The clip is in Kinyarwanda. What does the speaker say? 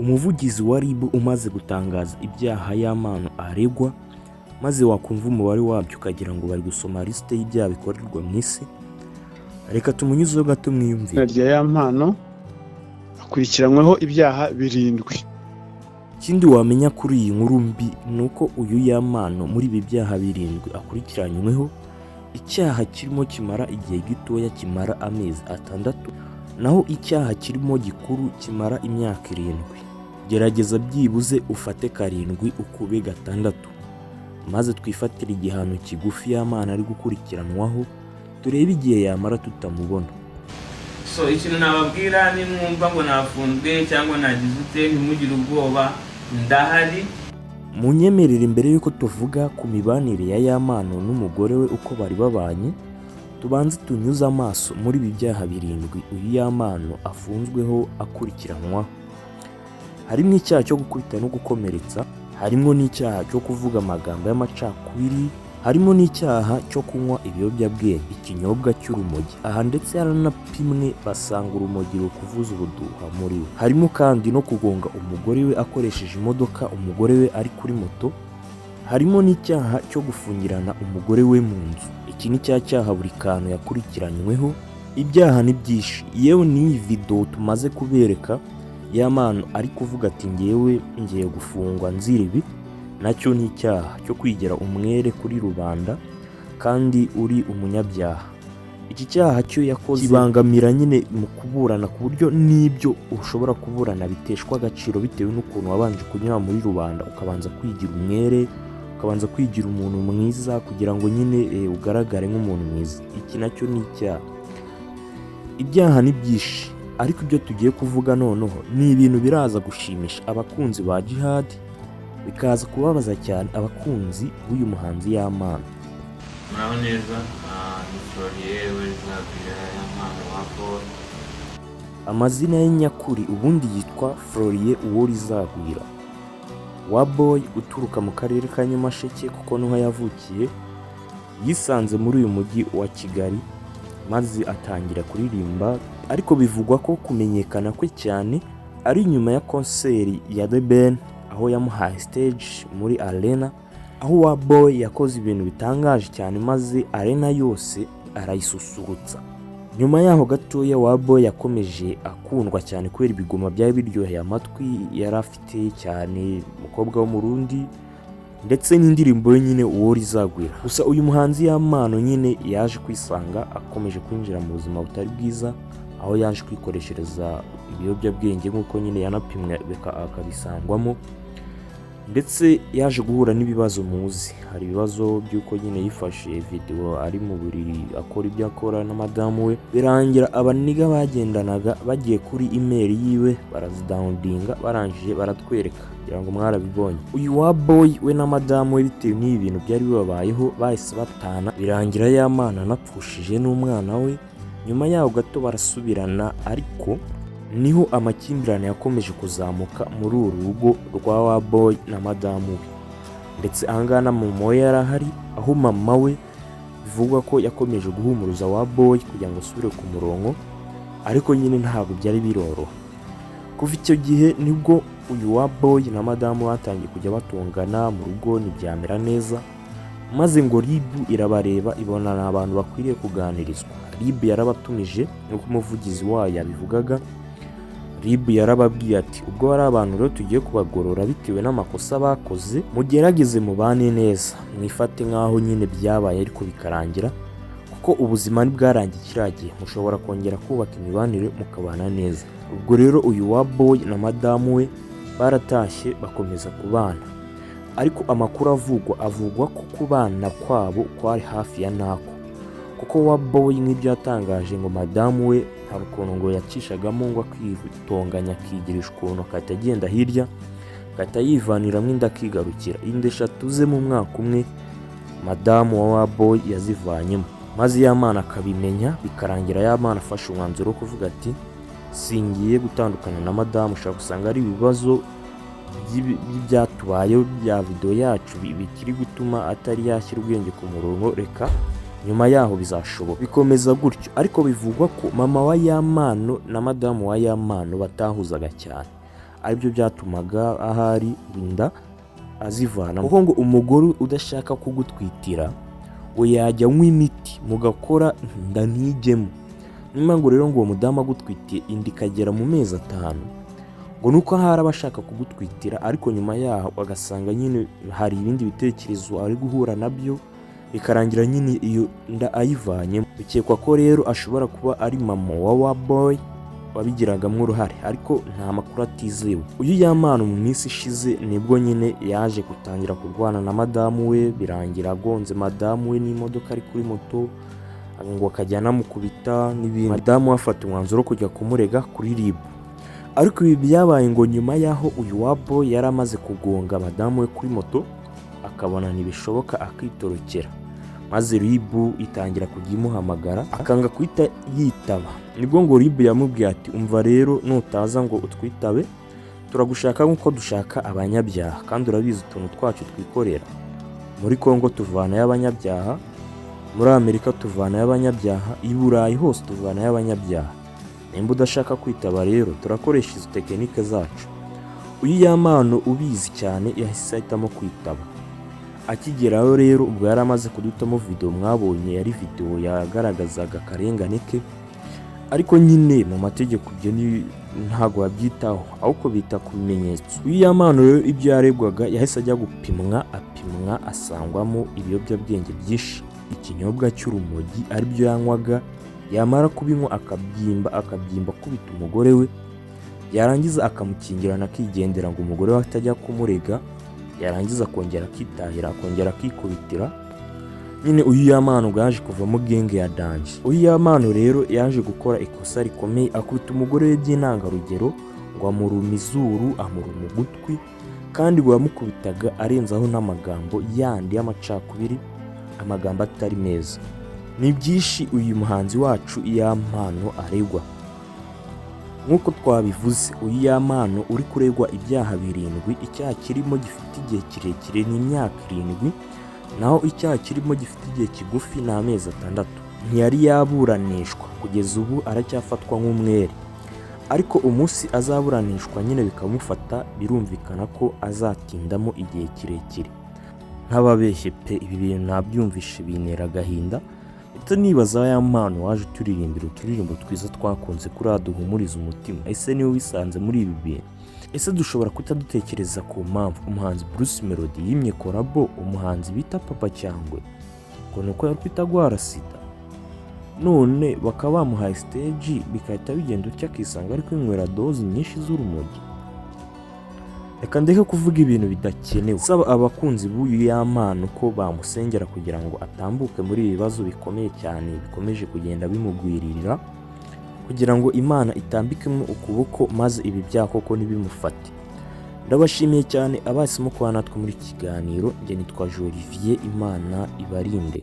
Umuvugizi wa RIB umaze gutangaza ibyaha Yampano aregwa, maze wakumva umubare wabyo ukagira ngo bari gusoma lisite y'ibyaha bikorerwa mu isi. Reka tumunyuzeho gato mwiyumvire. Izina rya Yampano, akurikiranyweho ibyaha birindwi. Ikindi wamenya kuri iyi nkuru mbi ni uko uyu Yampano, muri ibi byaha birindwi akurikiranyweho, icyaha kirimo kimara igihe gitoya, kimara amezi 6, naho icyaha kirimo gikuru kimara imyaka 7. Gerageza byibuze ufate karindwi ukube gatandatu, maze twifatire igihano kigufi Yampano ari gukurikiranwaho, turebe igihe yamara tutamubona. So ikintu nababwira, nimwumva ngo nafunzwe cyangwa nagize ute, ntimugire ubwoba, ndahari. Munyemerere, mbere y'uko tuvuga ku mibanire ya Yampano n'umugore we, uko bari babanye, tubanze tunyuze amaso muri ibi byaha birindwi uyu Yampano afunzweho akurikiranwaho. Harimo icyaha cyo gukubita no gukomeretsa, harimo n'icyaha cyo kuvuga amagambo y'amacakubiri, harimo n'icyaha cyo kunywa ibiyobyabwenge, ikinyobwa cy'urumogi. Aha ndetse yaranapimwe basanga urumogi rukuvuza ubuduha muri we. Harimo kandi no kugonga umugore we akoresheje imodoka, umugore we ari kuri moto. Harimo n'icyaha cyo gufungirana umugore we mu nzu. Iki ni cya cyaha buri kantu yakurikiranyweho. Ibyaha ni byinshi. Yewe n'iyi video tumaze kubereka, Yampano ari kuvuga ati: "Ngewe ngiye gufungwa nzira ibi", nacyo ni icyaha cyo kwigira umwere kuri rubanda kandi uri umunyabyaha. Iki cyaha cyo yakoze kibangamira nyine mu kuburana, ku buryo n'ibyo ushobora kuburana biteshwa agaciro bitewe n'ukuntu wabanje kunyura muri rubanda, ukabanza kwigira umwere, ukabanza kwigira umuntu mwiza kugira ngo nyine ugaragare nk'umuntu mwiza. Iki nacyo ni icyaha. Ibyaha ni byinshi, ariko ibyo tugiye kuvuga noneho ni ibintu biraza gushimisha abakunzi ba Jihad, bikaza kubabaza cyane abakunzi b'uyu muhanzi Yampano. Muraho neza, ni Florier Uworizagwira Yampano wa Paul. Amazina ye nyakuri ubundi yitwa Florier Uworizagwira wa Boy, uturuka mu karere ka Nyamasheke kuko niho yavukiye. Yisanze muri uyu mujyi wa Kigali maze atangira kuririmba, ariko bivugwa ko kumenyekana kwe cyane ari nyuma ya konseri ya The Ben, aho yamuhaye stage muri Arena, aho wa Boy yakoze ibintu bitangaje cyane maze Arena yose arayisusurutsa. Nyuma yaho gatoya, wa Boy yakomeje akundwa cyane kubera ibigoma byari biryoheye amatwi yari afite cyane, umukobwa w'Umurundi, ndetse n'indirimbo ye nyine Uwo Rizagwira. Gusa uyu muhanzi Yampano nyine yaje kwisanga akomeje kwinjira mu buzima butari bwiza, aho yaje kwikoreshereza ibiyobyabwenge nk'uko nyine yanapimwe akabisangwamo. Ndetse yaje guhura n'ibibazo muzi. Hari ibibazo by'uko nyine yifashe video ari mu buriri akora ibyo akora na madamu we, birangira abaniga bagendanaga bagiye kuri email yiwe barazidownloadinga, barangije baratwereka, kugira ngo mwarabibonye. Uyu wa Boy we na madamu we, bitewe n'ibi bintu byari bibabayeho, bahise batana, birangira Yampano anapfushije n'umwana we. Nyuma yaho gato barasubirana, ariko niho amakimbirane yakomeje kuzamuka muri uru rugo rwa wa Boy na madamu we. Ndetse ahangaha na mama we yari ahari, aho mama we bivugwa ko yakomeje guhumuruza wa Boy kugira ngo asubire ku murongo, ariko nyine ntabwo byari biroroha. Kuva icyo gihe nibwo uyu wa Boy na madamu batangiye kujya batongana mu rugo, ntibyamera neza, maze ngo RIB irabareba, ibona ni abantu bakwiriye kuganirizwa. RIB yarabatumije nk'uko umuvugizi wayo yabivugaga. RIB yarababwiye ati: "Ubwo hari abantu rero tugiye kubagorora bitewe n'amakosa bakoze, mugerageze mubane neza, mwifate nk'aho nyine byabaye ariko bikarangira, kuko ubuzima ntibwarangiye kiriya gihe, mushobora kongera kubaka imibanire mukabana neza." Ubwo rero uyu wa Boy na madamu we baratashye, bakomeza kubana, ariko amakuru avugwa ko kubana kwabo kwari hafi ya ntako, kuko wa Boy nk'ibyo yatangaje ngo madamu we hari ukuntu ngo yacishagamo ngo akitonganya, akigirisha ukuntu, agahita agenda hirya, agahita yivaniramo inda, akigarukira. Inda eshatu ze mu mwaka umwe madamu wa Boy yazivanyemo, maze Yampano akabimenya, bikarangira Yampano afashe umwanzuro wo kuvuga ati: "Singiye gutandukana na madamu, ushobora gusanga ari ibibazo by'ibyatubayeho bya video yacu bikiri gutuma atari yashyira ubwenge ku murongo, reka nyuma yaho bizashoboka." Bikomeza gutyo, ariko bivugwa ko mama wa Yampano na madamu wa Yampano batahuzaga cyane. Aribyo byatumaga ahari inda azivana, kuko ngo umugore udashaka kugutwitira ngo yajya anywa imiti mugakora inda ntijyemo. Niyo mpamvu rero ngo uwo mudamu agutwitiye inda ikagera mu mezi 5, ngo nuko ahari aba ashaka kugutwitira, ariko nyuma yaho agasanga nyine hari ibindi bitekerezo ari guhura nabyo, bikarangira nyine iyo nda ayivanyemo. Bikekwa ko rero ashobora kuba ari mama wa Waboy wabigiragamo uruhare, ariko nta makuru atizewe. Uyu Yampano mu minsi ishize nibwo nyine yaje gutangira kurwana na madamu we, birangira agonze madamu we n'imodoka ari kuri moto, ngo akajya anamukubita n'ibindi. Madamu we afata umwanzuro wo kujya kumurega kuri RIB. Ariko ibi byabaye ngo nyuma y'aho uyu Waboy yari amaze kugonga madamu we kuri moto, akabona ntibishoboka, akitorokera, maze RIB itangira kujya imuhamagara akanga guhita yitaba. Nibwo ngo RIB yamubwiye ati: "Umva rero, nutaza ngo utwitabe turagushaka nk'uko dushaka abanyabyaha, kandi urabizi utuntu twacu twikorera. Muri Kongo tuvanayo abanyabyaha, muri Amerika tuvanayo abanyabyaha, i Burayi hose tuvanayo abanyabyaha. Nimba udashaka kwitaba rero turakoresha izo tekinike zacu." Uyu Yampano ubizi cyane yahise ahitamo kwitaba. Akigerayo rero, ubwo yari amaze kudutamo video mwabonye, yari video yagaragazaga akarengane ke. Ariko nyine mu mategeko ibyo ni ntabwo babyitaho, ahubwo bita ku bimenyetso. Uyu Yampano rero ibyo yaregwaga, yahise ajya gupimwa, apimwa asangwamo ibiyobyabwenge byinshi, ikinyobwa cy'urumogi aribyo yanywaga, yamara kubinywa akabyimba, akabyimba akubita umugore we, yarangiza akamukingirana akigendera ngo umugore we atajya kumurega, yarangiza akongera akitahira, akongera akikubitira nyine. Uyu Yampano yaje kuvamo gang ya danger. Uyu Yampano rero yaje gukora ikosa rikomeye, akubita umugore we by'intangarugero, ngo amuruma izuru, amuruma ugutwi, kandi ngo yamukubitaga arenzaho n'amagambo yandi y'amacakubiri, amagambo atari meza. Ni byinshi uyu muhanzi wacu Yampano aregwa. Nk'uko twabivuze, uyu Yampano uri kuregwa ibyaha 7, icyaha kirimo gifite igihe kirekire ni imyaka 7, naho icyaha kirimo gifite igihe kigufi ni amezi 6. Ntiyari yaburanishwa, kugeza ubu aracyafatwa nk'umwere, ariko umunsi azaburanishwa nyine bikamufata, birumvikana ko azatindamo igihe kirekire. Ntababeshye pe, ibi bintu nabyumvishe bintera agahinda, ndetse nibaza Yampano waje uturirimbira uturirimbo twiza twakunze kuriya duhumuriza umutima, ese niwe wisanze muri ibi bintu? Ese dushobora kuta dutekereza ku mpamvu umuhanzi Bruce Melody yimye collabo umuhanzi bita Papa Cyangwe, ngo ni uko yari kwita agwara sida, none bakaba bamuhaye stage bigahita bigenda utya, akisanga ari kwinywera dose nyinshi z'urumogi? Reka ndeke kuvuga ibintu bidakenewe. Saba abakunzi b'uyu Yampano ko bamusengera kugira ngo atambuke muri ibi bibazo bikomeye cyane bikomeje kugenda bimugwiririra, kugira ngo Imana itambikemo ukuboko maze ibi byaha koko ntibimufate. Ndabashimiye cyane abahisemo kuba natwe muri iki kiganiro. Njye nitwa Jolivier, Imana ibarinde.